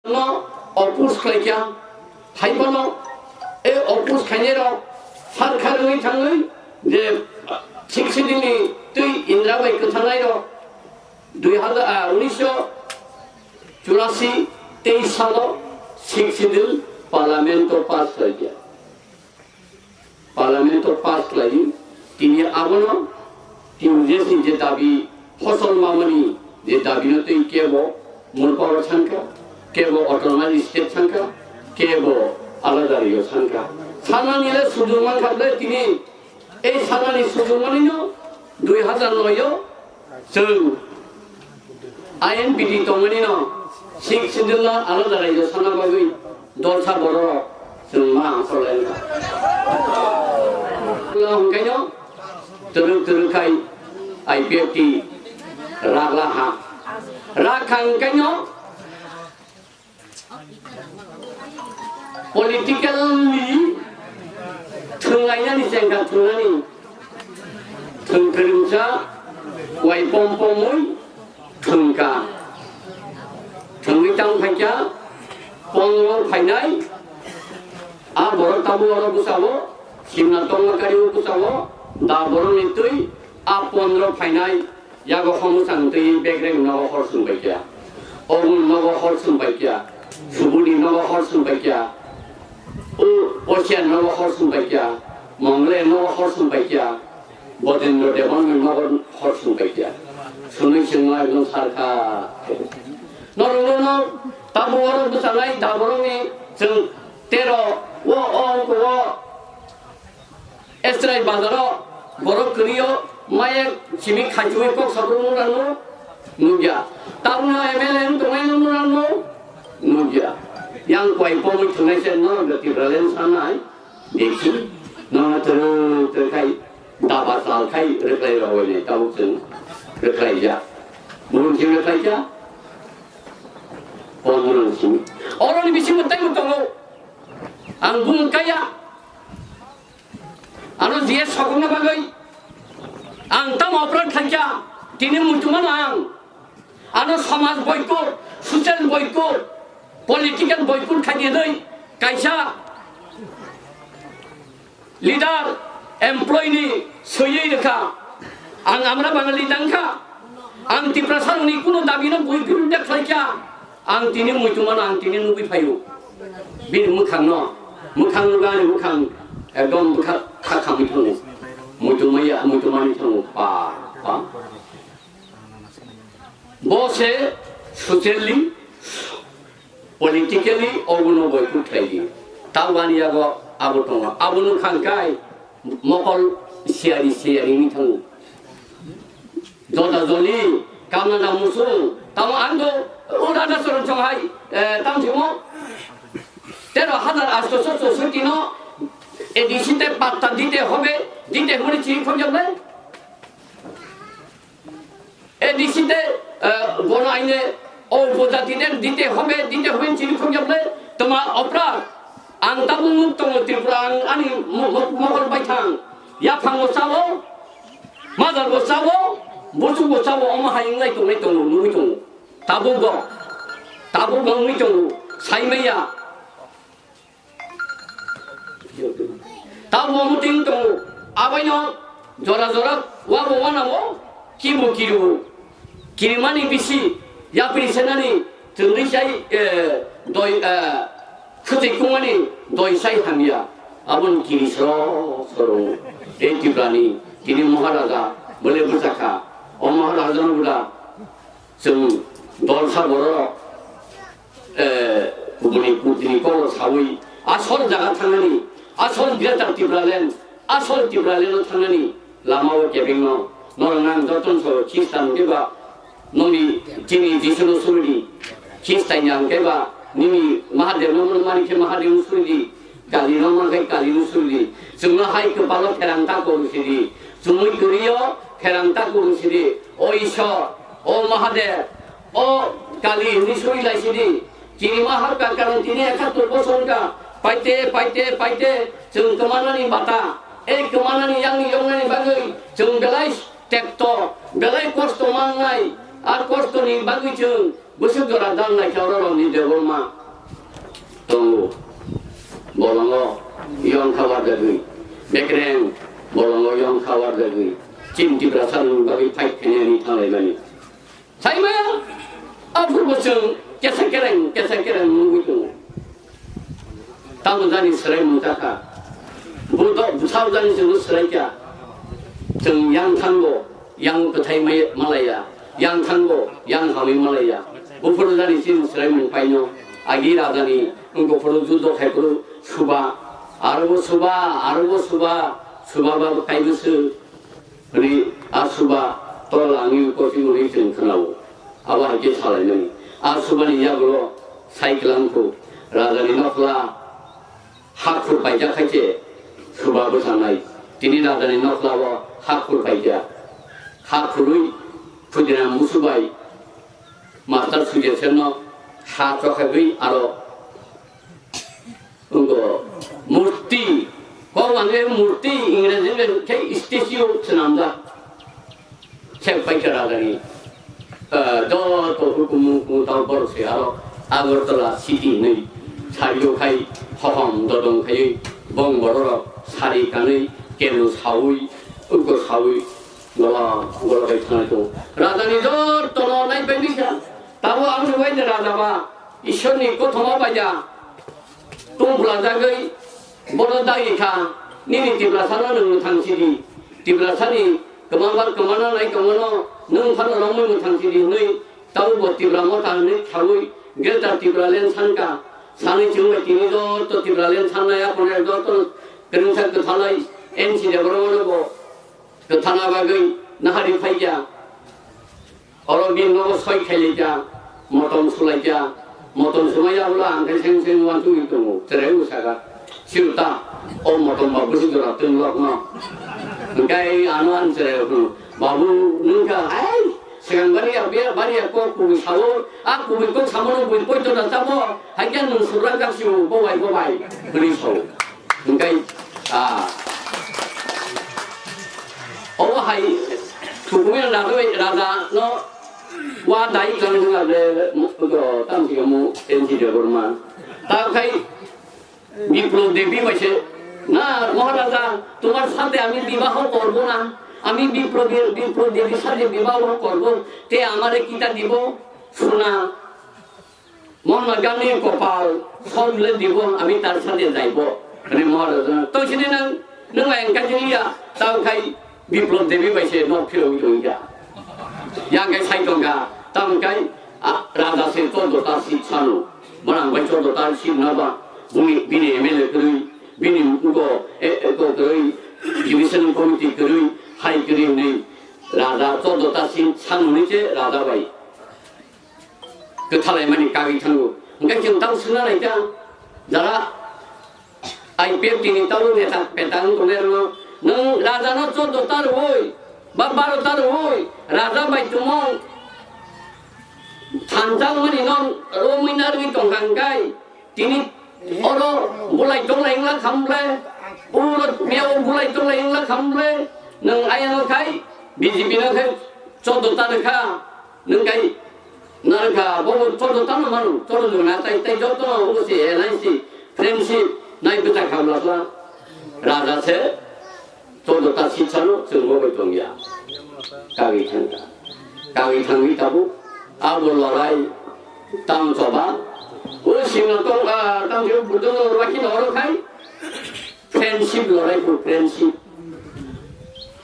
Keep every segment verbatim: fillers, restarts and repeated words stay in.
No oppose khlaikha, haiphano e oppose khainairok sarkar wngwi thangwi je sixty ni twi Indira bai kwthangnairok dui hazar, ah, unisho churasi teis salo sixth schedule parliament o pass khlaikha. Parliament o pass khlaiwi tini abono T U J S ni je dabi hosol mamani je dabi no twi kebo murparo sankha, kebo autonomous state sankha, kebo alada rio sankha. Sanani le sujung mankha ble tini ei sanani sujung mani no dui hazar noi o Chwng I N P T tongmani no sixth schedule no alada raijyo sana bagwi dolsa borok chwng ma angkor lai wngkha. Hwnkhe no twrwk twrwk khai I P F T ragla ha. Rag kha hwnkhe no Politically thwnglainani chengkha thwngnani. Thwng kwrwngsa wai pom pomwi thwngkha. Thwngwi tang phaikha, pondro phainai, a borok tabuk oro bwsao, simna tongma kari o bwsao, da borokni twi a pondro phainai. Yago homo chang twi begreng nogo hor sung bai kya. Ogun nogo hor sung bai kya. Subuni nogo hor sung bai kya. U Ocean nogo hor sung bai kya. Mongle nogo hor sung bai kya. Bodendro Debon nogo hor sung bai kya. Sunui singma ekdom sarkha. Norok no tabo oro bwchanai daboroni chwng tero o o o Estrai bazaro borok kwrwio maya simi khaichugwi kok sabrung nuknano nukya. Tabukno M L A wng tongnaino nuknano nukya. Yang kwai pomwi thwngnaise norok da Tipraland sanai. Dekhi, nono twrwng twrwng khai daba chal khai rwklai rogwi nai tabuk chwng rwklaijak. Buhun simi rwklaijak. Pondro simi. Oroni bisingo taibo tongo. Ang bumung kaya. Ano G S sokokna bagwi ang tamo operate khaikha, tini muitu mano ang. Ano samaj boycott, social boycott, political boycott khaidi hinwi kaisa leader, employee ni swiwi rwkha. Ang amra Bangali tangkha. Ang Tiprasa rokni kuno dabi no bui biruddhe khlaikha. Ang tini muitu mano, ang tini nugwi phaio. Bini mwkhang no, mwkhang nugwi ani mwkhang ekdom bwkha kha khamwi thango. Muitu maya, muitu mani thango. Pa, pa. Bo se socially, politically obono boycott khlaidi. Tabuk ani yago abo tongo. Abo nukha hwnkhe mokol siyari siyari wngwi thango. Joda joli, kamna da musung, tamo ang do, o Radha Charan Chong hai, eh, tamo simo, tero hazar asto so chosoti no, A D C te patta dite hobe, dite hobe chini khonjak nai. A D C te, eh, gono aine, o upojati te dite hobe, dite hobe chini khonjak nai, toma opra, ang tabuk nuk tongo Tripura, ang ani mo-, mo-, mokol bai thang, yaphang bo sao, Majar bo sao, buchuk bo sao, omo hai wnglai tongnai tongo, nugwi tongo. Tabuk bo, tabuk bo wngwi tongo, sai maya. Tabuk bo muting tongo, abaino jora jora wabo wanao, kibo kiribo. Kirimani bisi, yapri senani, twngrwi sai, eh, doi, eh, khwtwi kungmani doi sai hamya. Aboni kiri sro sro. Ei Tiprani, tini Maharaja, bole bwsakha. O Maharaja no bwla, chwng dolsa borok, eh, kubuni, kubuni kolo sawi, asol jaga thangnani, asol Greater Tipraland, asol Tipraland o thangnani, lama o kebengno, norok nang jotono so Khristan keba, noni chini Jisu no suridi, Khristan yang keba, nini Mahadev no mani khe Mahadev no suridi, Kali no man khe Kali no suridi, chwngno hai kwpalo pherang ta kuru sidi, chumui kwrwi o pherang ta kuru sidi, o Ishwar, o Mahadev, o Kali hinwi suri lai sidi, Kirima harka karon tini ekattor bosor wngkha. Paite, paite, paite, chwng kwmanani bata. Ei kwmanani yakni yoknani bagwi chwng belai tekto, belai kosto mangnai. A kostoni bagwi chwng Bwswk jora dal naikha oro rokni Debbarma tongo. Bolongo yong kha warjagwi. Bekreng bolongo yong kha warjagwi. Chini Tiprasa ni bagwi fight khainani thanglaimani. Saimaya, aphuru bo chwng kesa kereng, kesa kereng nungwi tongo. Tamo jani swrai mungjakha. Budo bwsao jani chwngno swraikha. Chwng yang thango, yang kwthai mai-, malaya. Yang thango, yang hamwi malaya. Buphuru jani chini swrai mung paino. Agi rajani, wngkha phuru judo khai phuru suba. Aro bo suba, aro bo suba. Suba ba kaibo se. Hwnwi a suba tol langwi kosi hwnwi chwng khwnao. Abo hai khe salainani. A subani yagulo sai kwlangkhu rajani nokhla ha khur paijak hai khe suba bwsanai. Tini rajani nokhlao ha khur paijak. Ha khurwi Khudina Musu bai Master Sujir Senno ha chokhagwi aro Wngkha murti, kok mane murti, Ingreji bai khe statue swnamjak. Sep pai khe rajani, ah, joto hukumu kungtang borok se aro Agartala city hinwi sario khai hohom dodong khaiwi bong bororok sari kanwi kenu saui, wngkha saui gola gola khai thangnai tongo. Rajani jotono naipai bikha, tabo aboni waide raja ba Ishwarni kothoma baija. Tungphla jagwi bono dagi kha, nini Tiprasano nwng mwthang sidi. Tiprasani kwmangbar kwmana nai tongmano nwng phano romwi mwthang sidi hwnwi taubo Tipra motha hwnwi khaui Greater Tipraland sankha. Sanwi chwngbai tini joto Tipraland sannai aphano joto kwrwngsa kwthalai N C Debbarmano bo kwthana bagwi nahari phaikha. Oro bini nogo soi khailai kha, motom sulai kha, motom sumai ya ulo ang khe seng seng uansugwi tongo, chwrai usaka. Sirta, o motom ba busi jora twng lok no. Hingkai ano ang chwrai rok no, babu, nwng kha, ai, swkang bari ya, bia, bari ya, kok kubui sao, a kubui kok samo no bui poito da chamo, hai khe nwng subra jak sio, bo bai, bo bai, hwnwi sao. Hingkai, ah, obo hai, kubui raja, raja no, Wa dai kang hwnga ble, mo-, go, tam si mo, N C Debbarma. Ta khai, Biplop Devi bai se, "না, মহারাজা, তোমার সাথে আমি বিবাহ করব না। আমি বিপ্লবী, বিপ্লব দেবীর সাথে বিবাহ করব। তে আমারে কিতা দিব? সোনা।" মহাত্মা গান্ধীর কপাল, সব লে দিব, আমি তার সাথে যাইব। মানে মহারাজা, তো সেদিন নং, নং এঙ্কা জিয়া, তাও খাই বিপ্লব দেবী পাইছে, নক ফিরো হইল হইয়া। ইয়া খাই সাই টঙ্কা, তাও খাই, আ, রাজা সে চোদ্দ তার সিট ছানো, বনাম ভাই চোদ্দ তার সিট না বা, ভূমি, বিনি এমএলএ করি, বিনি উগো, এ, এ, কো করি, ডিভিশন কমিটি করি, হাই করি নেই। রাজা চোদ্দ তার সিট ছানো নিচে, রাজা ভাই। Kwthalaimani kagwi thango. Hwnkhe chwng tamo swngna naikha, jara I P F T ni tamo neta peta wng tongnai rwno, nwng raja no choddo ta rwui, ba baro ta rwui, raja bai tumung thanjakmani no romwi narwui tongkha hwnkhe, tini oro bulai tonglai wngla khamle, uro miyao bulai tonglai wngla khamle, nwng ayang khai B J P no khai choddo ta rwkha, nwng khai Narwkha, bo bo chodo tamo mano, chodo jona tai, tai joto no obo se alliance, friendship, nai bwchak kha bwla bwla. Raja se, chodo ta sitsano, chwng bo bai tongya. Kagwi thangkha. Kagwi thangwi tabuk, abo lorai, tang choba. O singno tong, ah, tang choba, budo no rwakhi no oro khai. Friendship lorai bo friendship.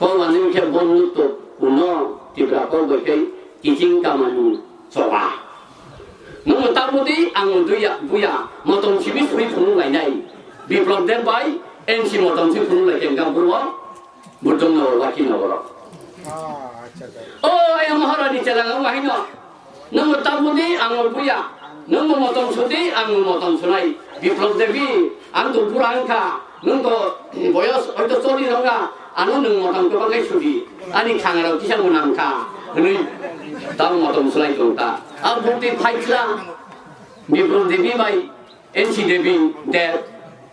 Kok manwi khe bondhutto kuno Tipra kok bai khe kiching kamani choba. Nwng ta budi ang duya buya motom simi suri phunuk lainai. Biplop Deb bai N C motom simi phunuk lai khe gam buro. Bujong no waki no boro. O ayang Maharani chelang ang wahino. Nwng bo tabudi, ang bo buya. Nwng bo motom sudi, ang bo motom sunai. Biplop Devi, ang to bura wngkha. Nwng to boyos hoito choli rwngkha. Ano nwng motom kwbang khe sudi. Ani khangarok kisa mwnam kha. Hwnwi tamo motom sulai tong ta. A bukti phai khla. Biplop Devi bai N C Devi de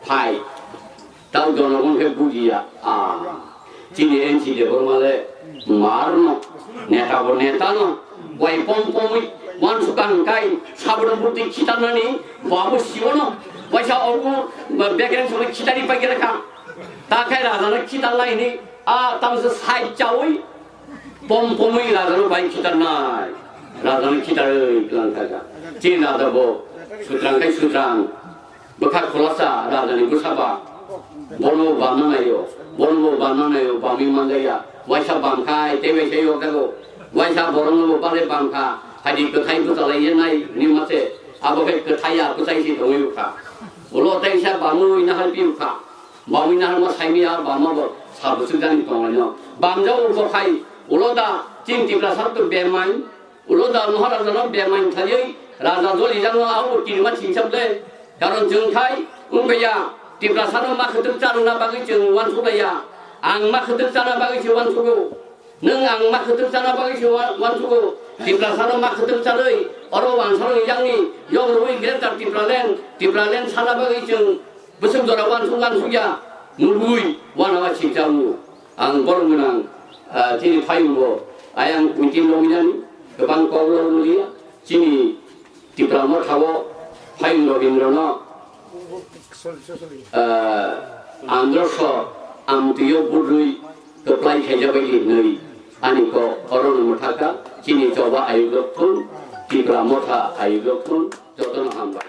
phai. Tamo jonogon khe bujiya, ah, chini N C Debbarma le marno, neta bo netano, wai pom pomwi, Uansukha hwnkhe sabro bwtwi khitarnani babu sibono waisa obo bekereng songwi khitari paikha. Ta khe rajano khitarlai hwnwi a tamsa side chaui pom pomwi rajano bai khitarnai. Rajano khitarwi kwlang kha. Chini raja bo sutrang khai sutrang. Bwkha khulasa rajani bwsa ba, bono bo bamna naio, bono bo bamna naio, bamwi manjaya. Waisa bamkhai tei waisa yokjago, waisa borokno bo bale bamkha, haidi kwthai bwchalai ye nai hwnwi mase, abo khe kwthai ya bwchai se tongwi bwkha. Ulo tei sa bamwi nahar pi bwkha, bamwi nahar ma saimya bamma bo sal bwswk jani tonglaino. Bamjago bo khai, ulo da chini Tiprasa rok to bemai, Ulo da Maharaja no bemai thaiwi raja joli jang no abo kirima chingchap le. Karon chwng khai wngkha ya Tiprasa no ma khwtwk charwna bagwi chwng uansuk ya. Ang ma khwtwk chana bagwi se uansugo. Nwng ang ma khwtwk chana bagwi se ua-, uansugo. Tiprasa no ma khwtwk charwi oro uansalo yang ni yog rwi Greater Tipraland, Tipraland sana bagwi chwng Bwswk jora uansuk uansuk ya, nugui uanama singcha wngo. Ang borok gwnang, ah, chini phaiyung bo ayang kuitin romwi nani, kwbang kok rok rwliya, chini Tipra Motha o phaiyung rok Indra no, ah, androso amtwi o budrwi kwplai khaijak bai hinwi ani kok oro no mwthakha, chini choba ayuk rok thung, Tipra Motha ayuk rok thung, jotono hambai.